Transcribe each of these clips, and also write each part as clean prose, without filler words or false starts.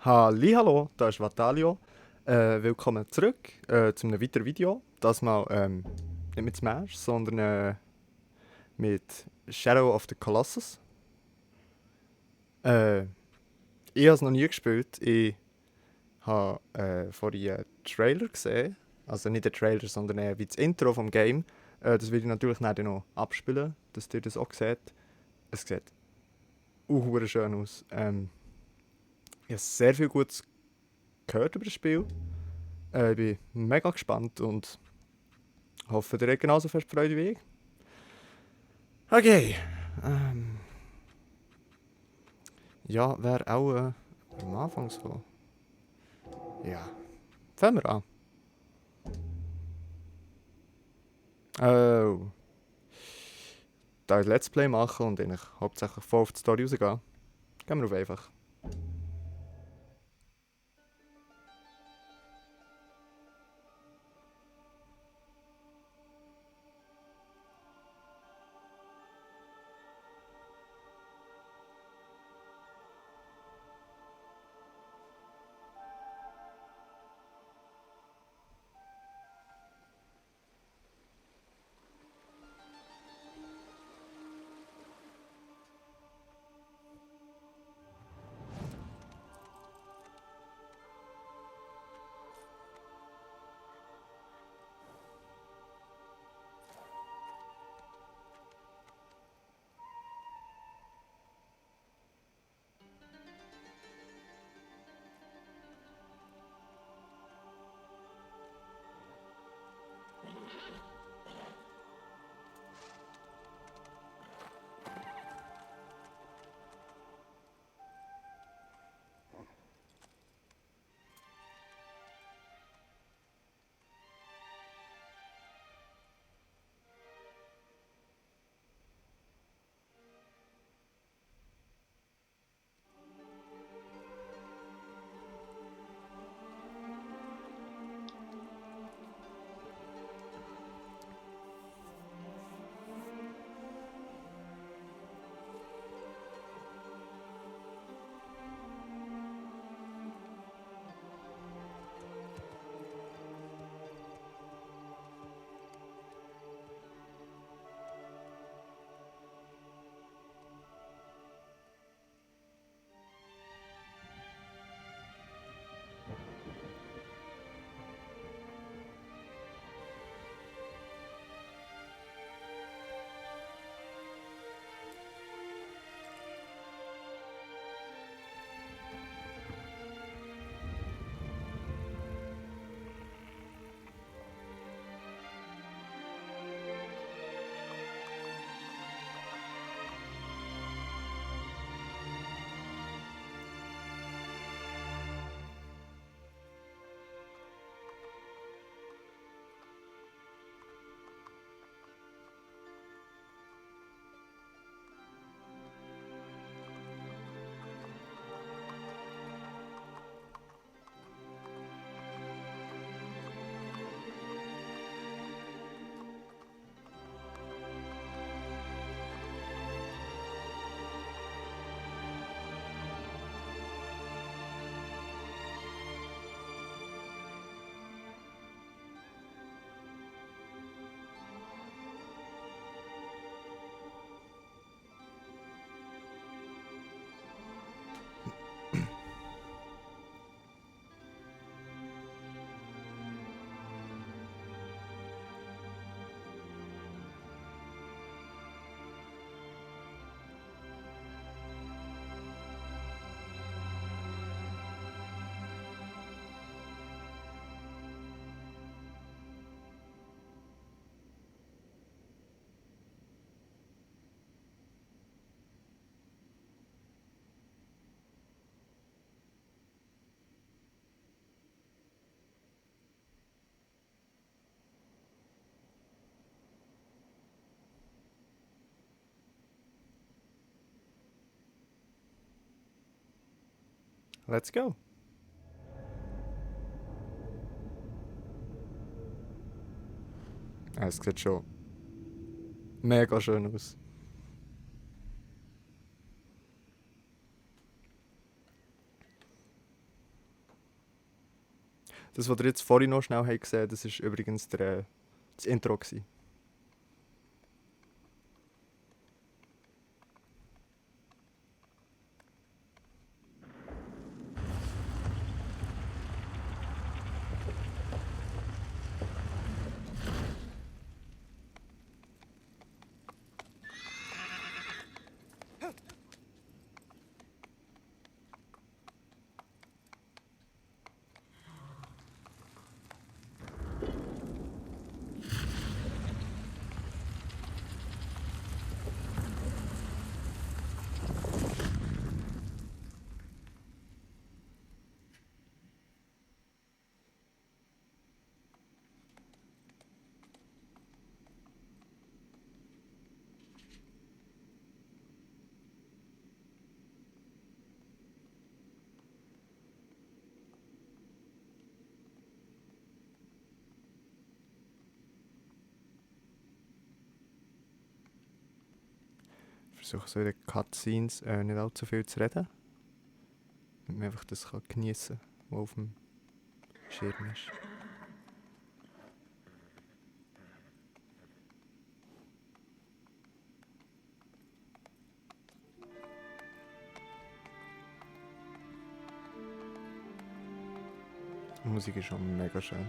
Hallo, da ist Vatalio. Willkommen zurück zu einem weiteren Video. Das mal nicht mit Smash, sondern mit Shadow of the Colossus. Äh, ich habe es noch nie gespielt. Ich habe vorhin einen Trailer gesehen. Also nicht den Trailer, sondern wie das Intro vom Game. Das werde ich natürlich nachher noch abspielen, dass ihr das auch seht. Es sieht schön aus. Ich habe sehr viel Gutes gehört über das Spiel. Ich bin mega gespannt und hoffe, ihr habt genauso viel Freude wie ich. Okay. Ähm, ja, wäre auch am Anfang so. Ja, fangen wir an. Oh, da ich Let's Play machen und eigentlich hauptsächlich voll auf die Story rausgehen, gehen wir auf einfach. Let's go. Es sieht schon mega schön aus. Das, was ihr jetzt vorhin noch schnell habt gesehen, das war übrigens das Intro gewesen. Ich versuche so in den Cutscenes nicht allzu viel zu reden. Damit man einfach das geniessen kann, was auf dem Schirm ist. Die Musik ist schon mega schön.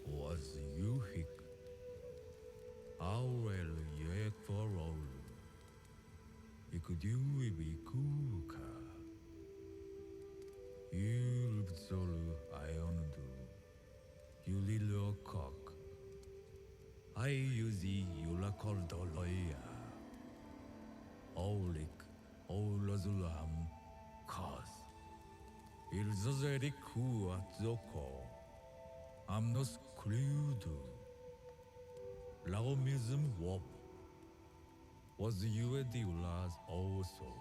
Was yuhik awel yek for all ikudu ibikuka yulbzolu ayondu yulilo kok ayuzi yulakol doloya olik olazulam kas ilzozeriku atzoko amnos Cluedo. Laomism Wop was you a Diulas also.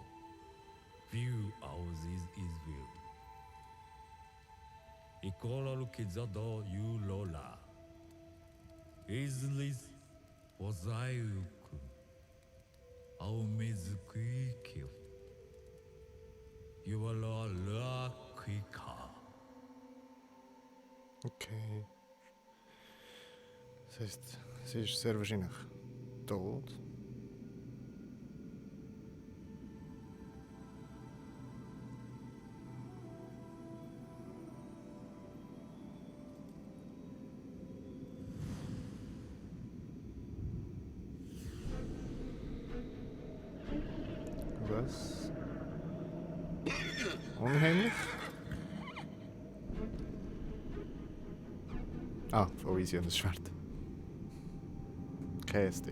Few houses is will. Ikola Lukizado you Lola. Islis was I Aumizukikil. You are la Kika. Okay. Das heisst, sie ist sehr wahrscheinlich tot. Was? Unheimlich? Ah, voll easy und das Schwert. Käse.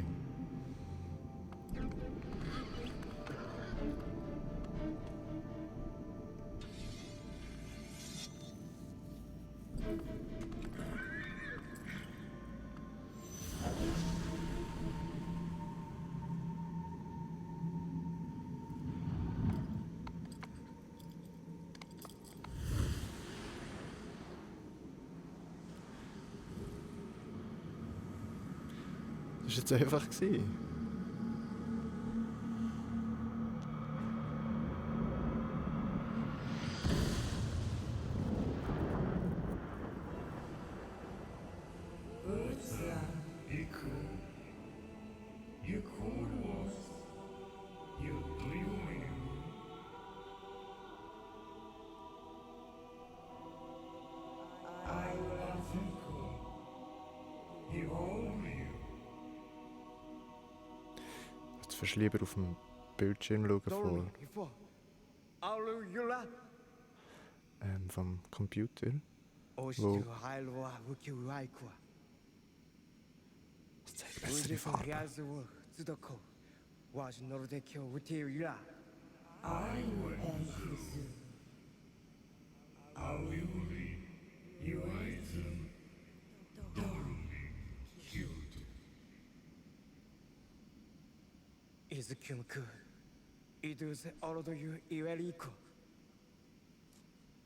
Das war jetzt einfach. Jetzt wirst du lieber auf dem Bildschirm schauen vom Computer. Wow. Das zeigt bessere Farben.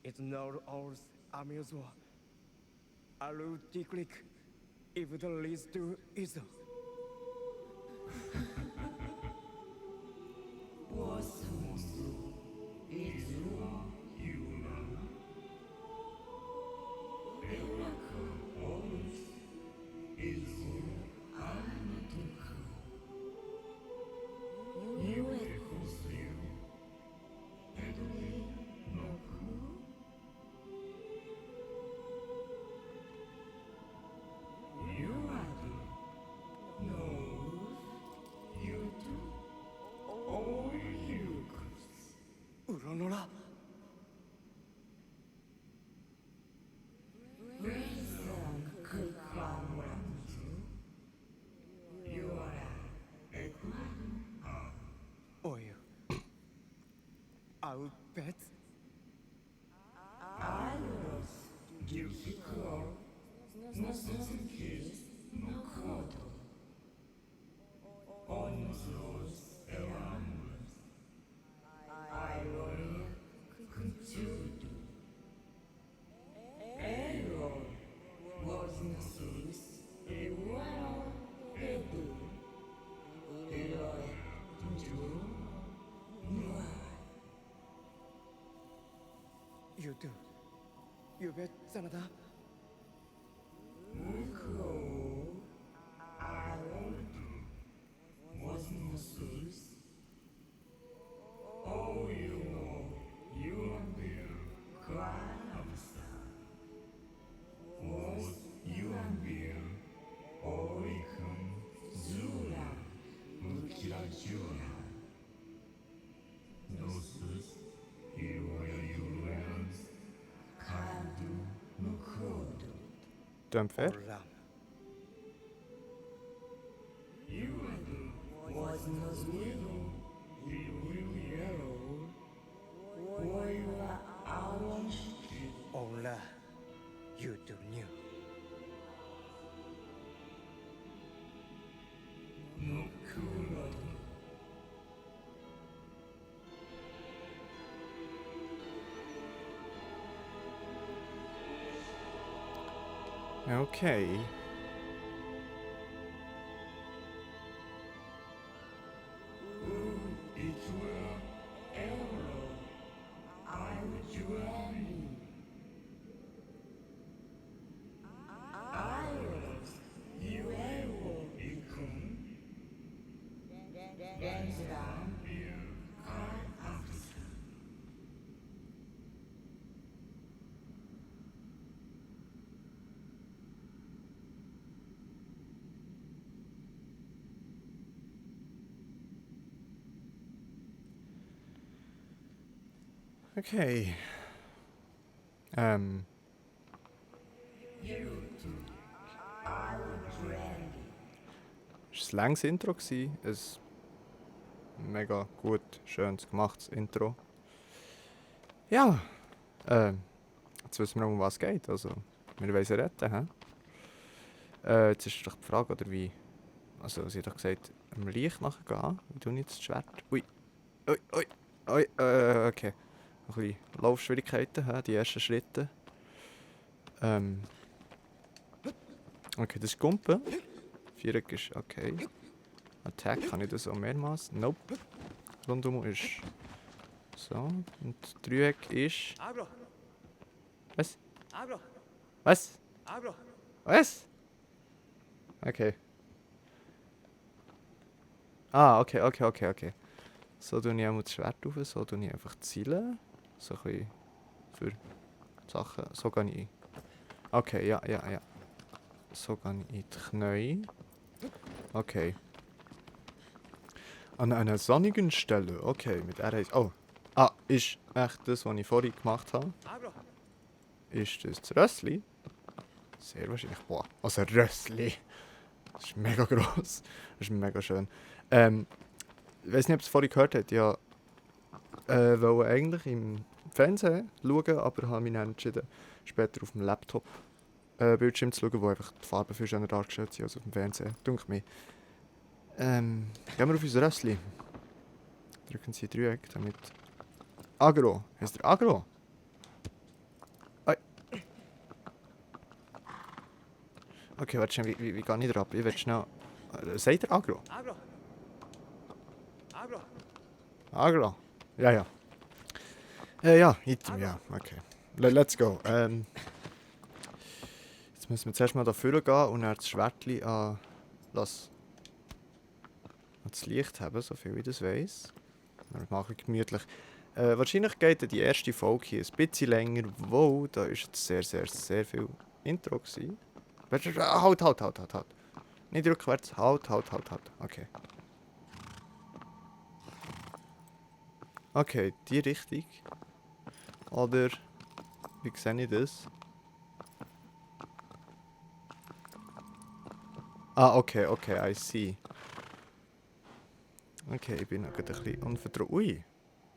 It's not all amusement. Alu Tiklik, if the leads to is. Uronora. Oh, you. I'll bet. You do. You bet, Sanada. Du fair? Olam. Ola, you do new. Okay. Okay. Es war ein langes Intro. Ein mega gut, schönes, gemachtes Intro. Ja. Jetzt wissen wir, um was es geht. Also, wir wollen sie retten. Jetzt ist doch die Frage, oder wie. Also, sie hat doch gesagt, am Licht nachgehen. Wie tue ich jetzt das Schwert? Ui. Ui, ui. Ui, okay. Noch ein bisschen Laufschwierigkeiten, die ersten Schritte. Okay, das ist Gumpen. Viereck ist okay. Attack, kann ich das auch mehrmals? Nope. Rundum ist so. Und Dreieck ist. Agro, Was? agro, Was? agro. Was? Okay. Ah, okay. So tue ich einmal das Schwert auf, so tue ich einfach zielen. So ein bisschen für Sachen. So gehe ich. Okay, ja. So gehe ich in die Knie. Okay. An einer sonnigen Stelle. Okay, mit R1. Oh. Ah, ist echt das, was ich vorhin gemacht habe? Agro. Ist das Rössli? Sehr wahrscheinlich. Boah, also Rössli. Das ist mega gross. Das ist mega schön. Ich weiß nicht, ob ihr es vorhin gehört habt. Ja, wollte eigentlich im Fernsehen schauen, aber habe mich dann entschieden, später auf dem Laptop Bildschirm zu schauen, wo einfach die Farben viel schöner dargestellt sind als auf dem Fernsehen. Dunkel mir. Gehen wir auf unser Rössli. Drücken Sie Dreieck, damit... Agro. Heißt der Agro? Ei. Okay, warte schnell, wie gehe ich drauf? Ich will schnell... Sagt er Agro? Agro. Agro. Agro. Ja. Ja, Item, ja. Okay. Let's go. Jetzt müssen wir zuerst mal da vorne gehen und dann das Schwertli an das Licht haben, so viel ich das weiss. Wir machen gemütlich. Wahrscheinlich geht die erste Folge hier ein bisschen länger. Wow, da war jetzt sehr viel Intro gewesen. Halt. Nicht rückwärts. Halt. Okay. Okay, die Richtung. Oder... Wie sehe ich das? Ah, okay, I see. Okay, ich bin noch ein bisschen unvertraut. Ui,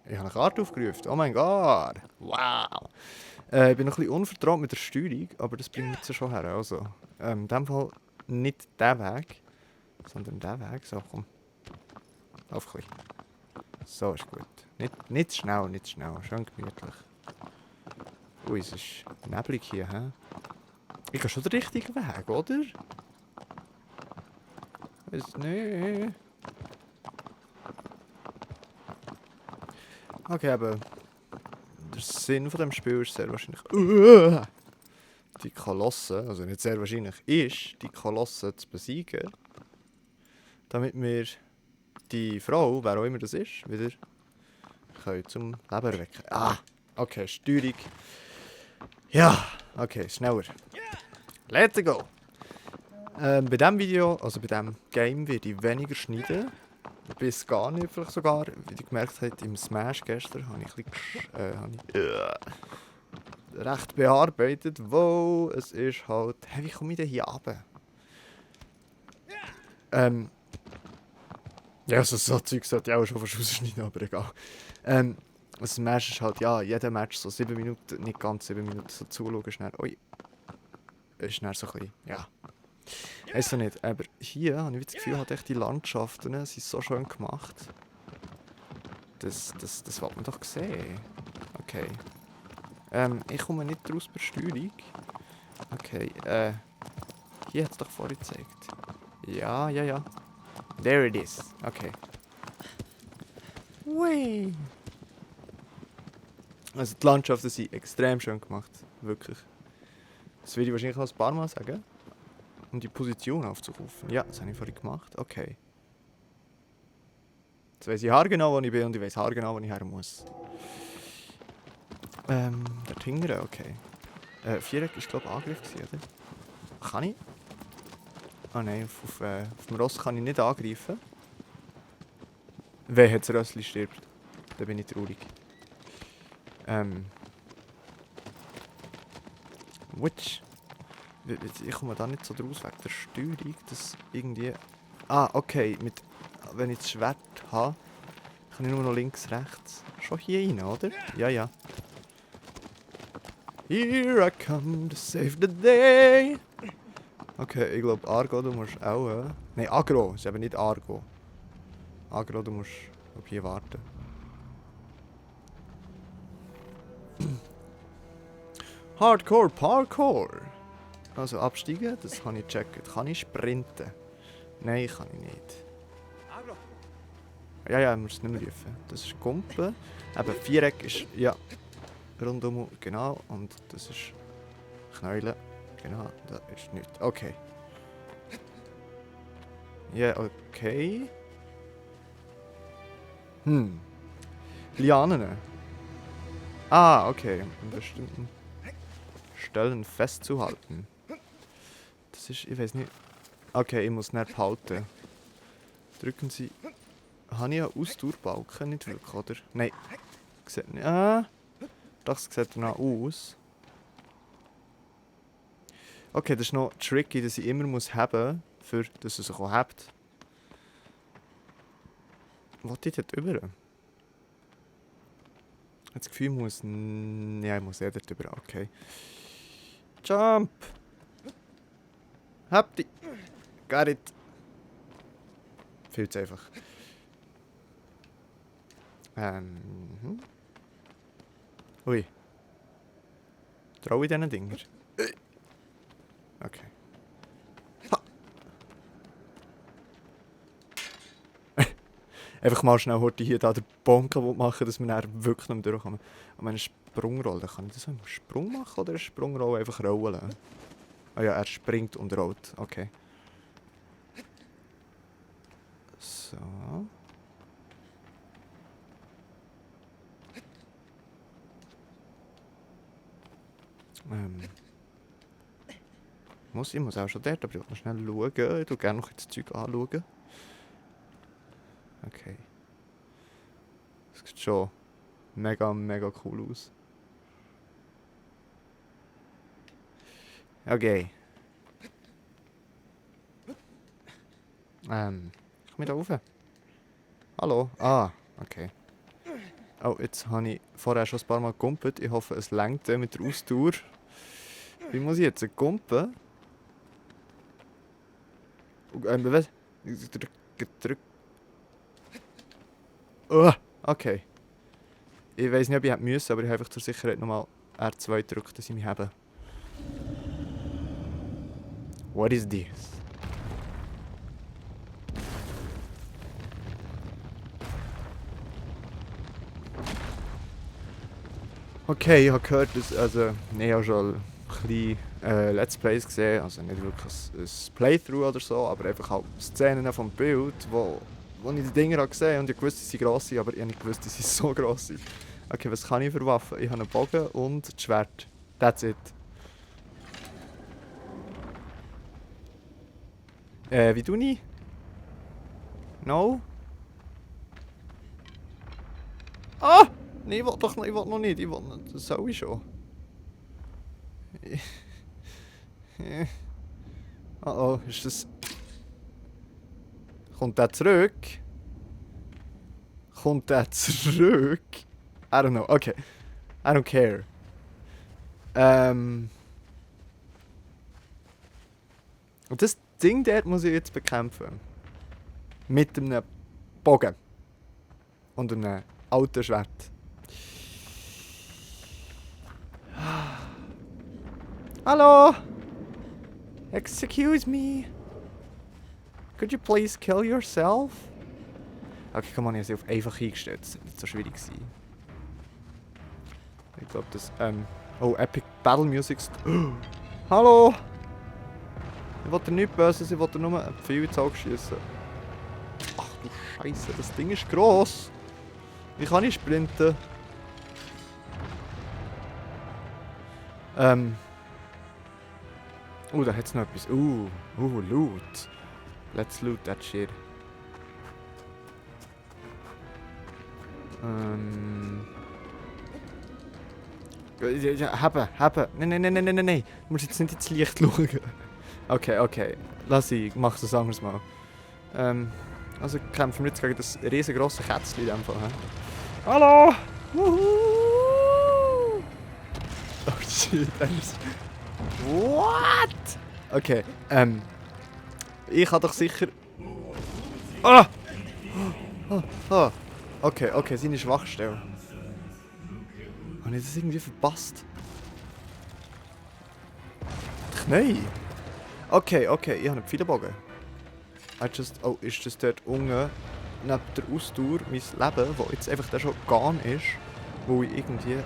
ich habe eine Karte aufgerufen. Oh mein Gott. Wow. Ich bin noch ein bisschen unvertraut mit der Steuerung, aber das bringt mich schon her. Also, in dem Fall nicht der Weg, sondern der Weg. So, komm. Auf ein bisschen. So ist gut. Nicht schnell. Schön gemütlich. Ui, es ist neblig hier, hä? Ich gehe schon den richtigen Weg, oder? Weiß nicht. Okay, aber der Sinn von dem Spiel ist sehr wahrscheinlich die Kolosse, also nicht sehr wahrscheinlich, ist die Kolosse zu besiegen, damit wir die Frau, wer auch immer das ist, wieder können zum Leben erwecken. Ah, okay, Steuerung. Ja, okay, schneller. Let's go! Bei diesem Video, also bei diesem Game, werde ich weniger schneiden. Bis gar nicht, vielleicht sogar. Wie ihr gemerkt habt, im Smash gestern habe ich, recht bearbeitet. Wow, es ist halt... Hey, wie komme ich denn hier runter? Ja, so Zeug sollte ich auch schon fast rausschneiden, aber egal. Das Smash ist halt, ja, jeder Match so 7 Minuten, nicht ganz 7 Minuten, so zuschauen ist dann, ui, ist dann so ein bisschen, ja. Weißt du nicht, aber hier habe ich das Gefühl, hat echt die Landschaften sind so schön gemacht. Das wollte man doch sehen. Okay. Ich komme nicht raus bei Steuerung. Okay, hier hat es doch vorhin gezeigt. Ja. There it is. Okay. Whee! Also die Landschaften sind extrem schön gemacht. Wirklich. Das will ich wahrscheinlich noch ein paar Mal sagen. Um die Position aufzurufen. Ja, das habe ich vorhin gemacht. Okay. Jetzt weiss ich haargenau, wo ich bin und ich weiss haargenau, wo ich her muss. Dort hinten, okay. Viereck war glaube ich Angriff, oder? Kann ich? Ah nein, auf dem Ross kann ich nicht angreifen. Wenn das Rössli stirbt, dann bin ich traurig. Which? Ich komme da nicht so draus wegen der Steuerung, dass irgendwie... Ah, okay, wenn ich das Schwert habe, kann ich nur noch links, rechts. Schon hier rein, oder? Ja. Here I come to save the day. Okay, ich glaube Argo, du musst auch... Nein, Agro, ist eben nicht Argo. Agro, du musst hier warten. Hardcore Parkour. Also absteigen, das kann ich checken. Kann ich sprinten? Nein, kann ich nicht. Ja, ich muss es nicht mehr rufen. Das ist Gumpen. Eben, Viereck ist, ja, rundum, genau. Und das ist Knäulen. Genau, das ist nichts. Okay. Ja, okay. Lianen. Ah, okay. An bestimmten Stellen festzuhalten. Das ist, ich weiß nicht. Okay, ich muss nicht behalten. Drücken Sie. Habe ich einen Ausdauerbalken nicht wirklich, oder? Nein. Sieht nicht. Doch, es sieht danach aus. Okay, das ist noch tricky, dass ich immer muss haben, für dass es sich auch hebt. Was ich dort über? Ich habe das Gefühl, ich muss... Ja, ich muss eh dort über. Okay. Jump! Hab dich! Got it! Viel zu einfach. Ui. Traue ich diesen Dinger? Okay. Ha. Einfach mal schnell heute hier da den Baum kaputt machen, dass wir dann wirklich nicht mehr durchkommen. Und meine Sprungrolle, kann ich das im Sprung machen oder eine Sprungrolle einfach rollen? Ah ja, er springt und rollt. Okay. So. Ich muss auch schon dort, aber ich will noch schnell schauen. Ich würde gerne noch das Zeug anschauen. Okay. Das sieht schon mega, mega cool aus. Okay. Komm ich da rauf? Hallo? Ah, okay. Oh, jetzt habe ich vorher schon ein paar Mal gegumpelt. Ich hoffe, es reicht mit der Ausdauer. Wie muss ich jetzt gumpen? Was? Drück. Oh, okay. Ich weiß nicht, ob ich hätte müssen, aber ich habe einfach zur Sicherheit nochmal R2 gedrückt, dass ich mich habe. What is this? Okay, ich habe gehört, dass, also, ich habe schon ein bisschen Let's Plays gesehen, also nicht wirklich ein Playthrough oder so, aber einfach halt Szenen vom Bild, wo ich die Dinger habe gesehen und ich wusste, sie sind gross, aber ich habe nicht gewusst, dass sie so gross sind. Okay, was kann ich für Waffen? Ich habe einen Bogen und ein Schwert. That's it. Wie tue ich? No? Ah! Nein, ich will doch noch, ich will noch nicht. Ich will nicht. Das soll ich schon. Oh, ist das... Kommt der zurück? Kommt der zurück? I don't know. Okay. I don't care. Und das Ding dort muss ich jetzt bekämpfen. Mit einem Bogen. Und einem alten Schwert. Hallo? Excuse me? Could you please kill yourself? Okay, komm on, ich habe sie auf einfach eingestellt. Das wird nicht so schwierig sein. Ich glaube, das... Oh, Epic Battle Music. Hallo? Ich wollte nichts Böses, ich wollte nur ein Pfeil ins Auge schiessen. Ach du Scheiße, das Ding ist gross. Wie kann ich sprinten? Da hat's noch etwas. Loot. Let's loot that shit. Ja, haben. Nein. Du musst jetzt nicht ins Licht schauen. Okay. Lass ich mach das anderes Mal. Also kämpfen wir jetzt gegen das riesengroße Kätzchen in dem Fall. Hallo! Wuhu! Oh shit, What? Okay, ich habe doch sicher... Ah! Okay, seine Schwachstelle. Habe ich das irgendwie verpasst? Knie? Okay, ich habe einen Pfeilenbogen. Oh, ist das dort unten neben der Ausdauer mein Leben, wo jetzt einfach da schon gone ist, wo ich irgendwie...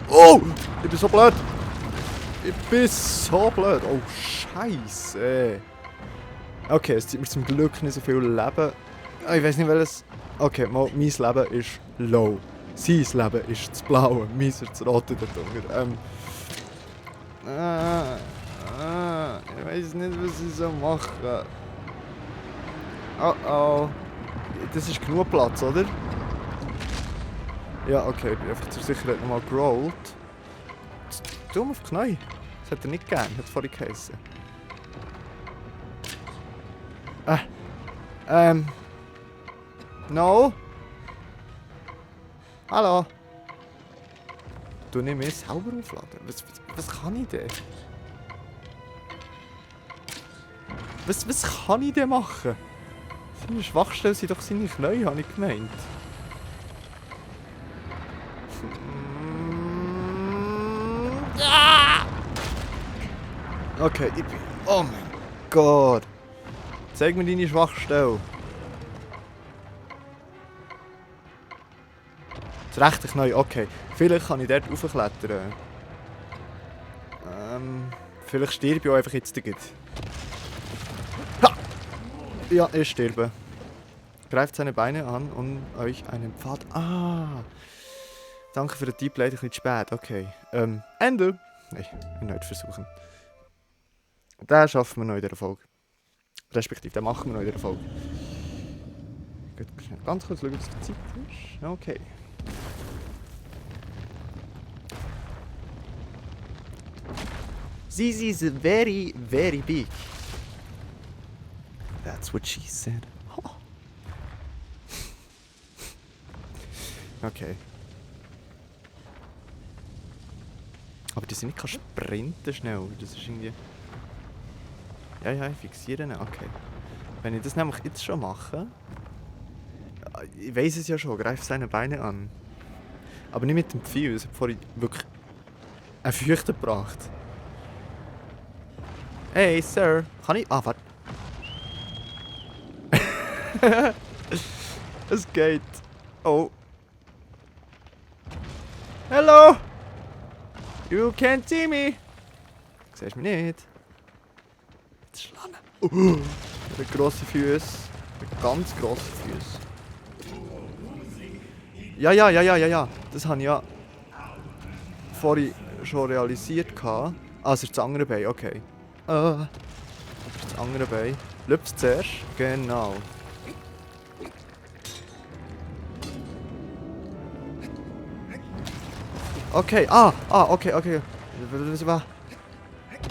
Oh! Ich bin so blöd! Oh, Scheiße! Okay, es zieht mir zum Glück nicht so viel Leben Ah, ich weiß nicht welches. Okay, mal, mein Leben ist low. Sein Leben ist das Blaue, meins ist das Rote dort unten. Ich weiß nicht, was ich so mache. Oh oh. Das ist genug Platz, oder? Ja, okay, ich bin einfach zur Sicherheit nochmal gerollt. Du auf die Knie. Das hat er nicht gern, hat vorhin geheißen. No? Hallo? Du nicht mehr selber aufladen. Was kann ich denn? Was kann ich denn machen? Seine Schwachstelle sind doch seine Knie, habe ich gemeint. Okay, ich bin... Oh mein Gott. Zeig mir deine Schwachstelle. Das rechte Knie, okay. Vielleicht kann ich dort raufklettern. Vielleicht sterbe ich auch einfach jetzt gleich. Ha! Ja, ich sterbe. Greift seine Beine an und euch einen Pfad... Ah! Danke für den Tipp, leider ein bisschen spät. Okay. Ende! Nein, erneut versuchen. Den schaffen wir noch in dieser Folge. Respektive, den machen wir noch in dieser Folge. Gut, ganz kurz schauen, was die Zeit ist. Okay. Zizi is very, very big. That's what she said. Oh. Okay. Aber die sind nicht sprinten schnell. Das ist irgendwie... Ja, ich fixiere ihn. Okay. Wenn ich das nämlich jetzt schon mache... Ich weiss es ja schon, greif seine Beine an. Aber nicht mit dem Pfeil, es hat vorhin wirklich einen Feuchten gebracht. Hey, Sir, kann ich... Ah, warte. Es geht. Oh. Hello! You can't see me! Siehst du mich nicht? Jetzt schlagen. Eine grosse Füße. Ganz grosse Füße. Ja. Das habe ich ja vorhin schon realisiert. Ah, es ist das andere Bein, okay. Das ist das andere Bein. Lüpft zuerst. Genau. Okay, okay.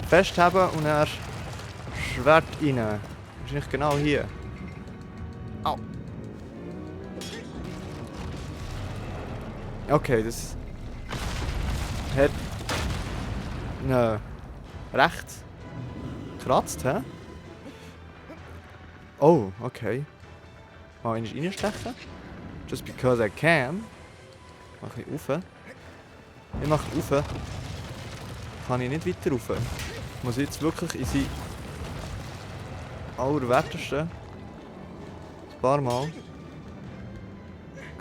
Festhalten und dann Schwert rein. Wahrscheinlich genau hier. Au. Okay, das hat recht kratzt, hä? Oh, okay. Mal reinstechen. Just because I can. Mach ich rauf. Ich mache rauf. Kann ich nicht weiter rauf. Muss ich jetzt wirklich in sie allerwertesten ein paar Mal.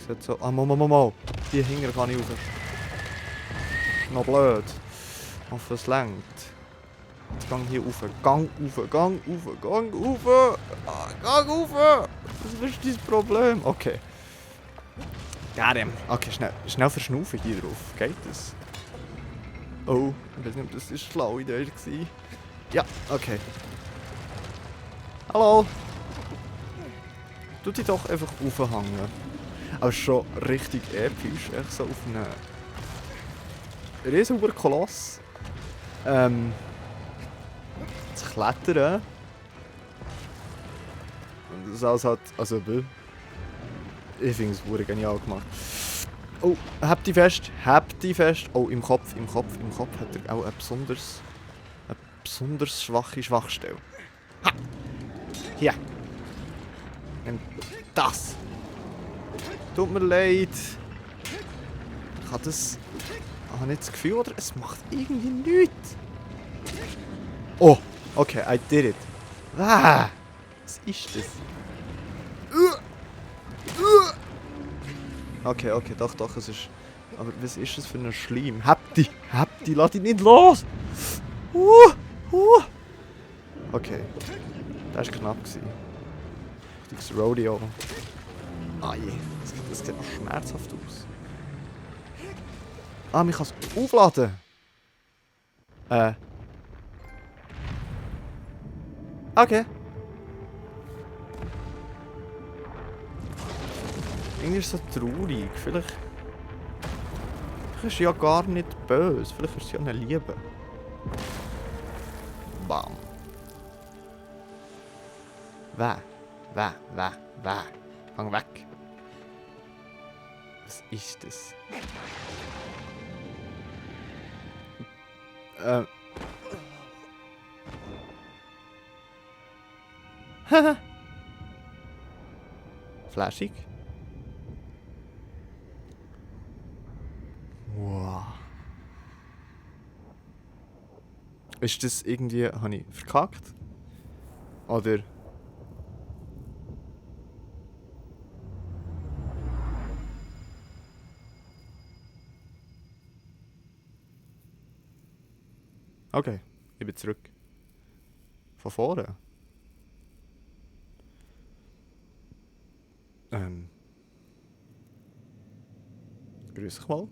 Sieht so. Ah, mal. Die Hinger kann ich rauf. Noch blöd. Hoffe es längt. Jetzt gang hier rauf. Gang rauf! Das ist dein Problem. Okay. Got him. Okay, schnell verschnaufen hier drauf. Geht das? Oh, ich weiß nicht, ob das eine schlaue Idee war. Ja, okay. Hallo! Tu dich doch einfach aufhängen. Aber schon richtig episch. Echt so auf einen riesen Koloss. Zu klettern. Und das alles hat. Also, ich finde es wurde genial gemacht. Oh, habt die fest. Oh, im Kopf hat er auch eine besonders schwache Schwachstelle. Ha! Hier. Nimm das. Tut mir leid. Ich habe das... Ich habe nicht das Gefühl, oder? Es macht irgendwie nichts. Oh, okay, I did it. Ah, was ist das? Okay, doch, es ist... Aber was ist das für ein Schleim? Habt die, lass dich nicht los! Okay. Das war knapp. richtiges Rodeo. Ah je, das sieht noch schmerzhaft aus. Ah, man kann es aufladen. Okay. Irgendwie ist es so traurig. Vielleicht ist sie ja gar nicht böse. Vielleicht ist sie ja eine Liebe. Bam. Weh. Fang weg. Was ist das? Haha. Flashig. Wow. Ist das irgendwie... Habe ich verkackt? Oder... Okay, ich bin zurück. Von vorne. Grüß dich mal.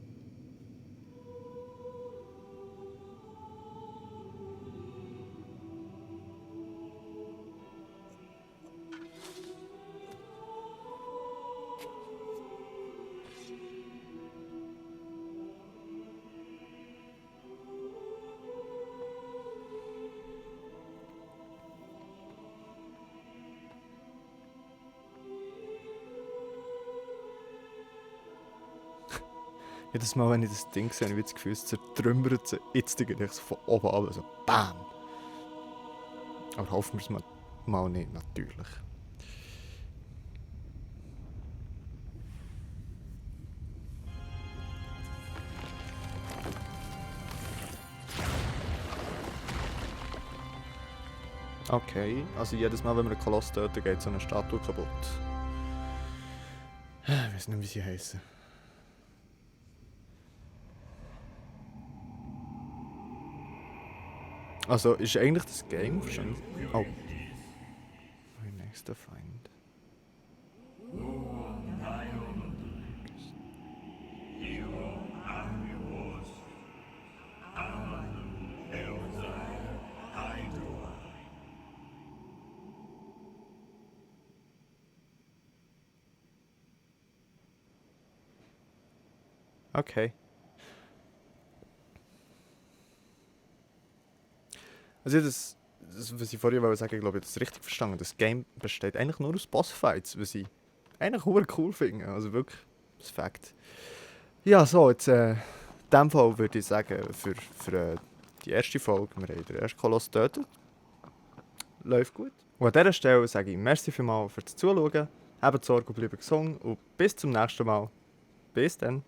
Jedes Mal, wenn ich das Ding sehe, habe ich das Gefühl, es zertrümmert sich jetzt eigentlich so von oben ab, so BAM! Aber hoffen wir es mal nicht, natürlich. Okay, also jedes Mal, wenn wir einen Koloss töten, geht so eine Statue kaputt. Ich weiß nicht, wie sie heißen. Also ist eigentlich das Game wahrscheinlich... Oh. Mein nächster Feind. Okay. Also das, was ich vorhin sagen wollte, ich glaube, ich habe das richtig verstanden. Das Game besteht eigentlich nur aus Bossfights, was ich eigentlich cool finde. Also wirklich, das Fakt. Ja, so, jetzt in dem Fall würde ich sagen, für die erste Folge, wir haben den ersten Koloss getötet. Läuft gut. Und an dieser Stelle sage ich merci vielmals fürs Zuschauen. Habt Sorge und bleibt gesund und bis zum nächsten Mal. Bis dann.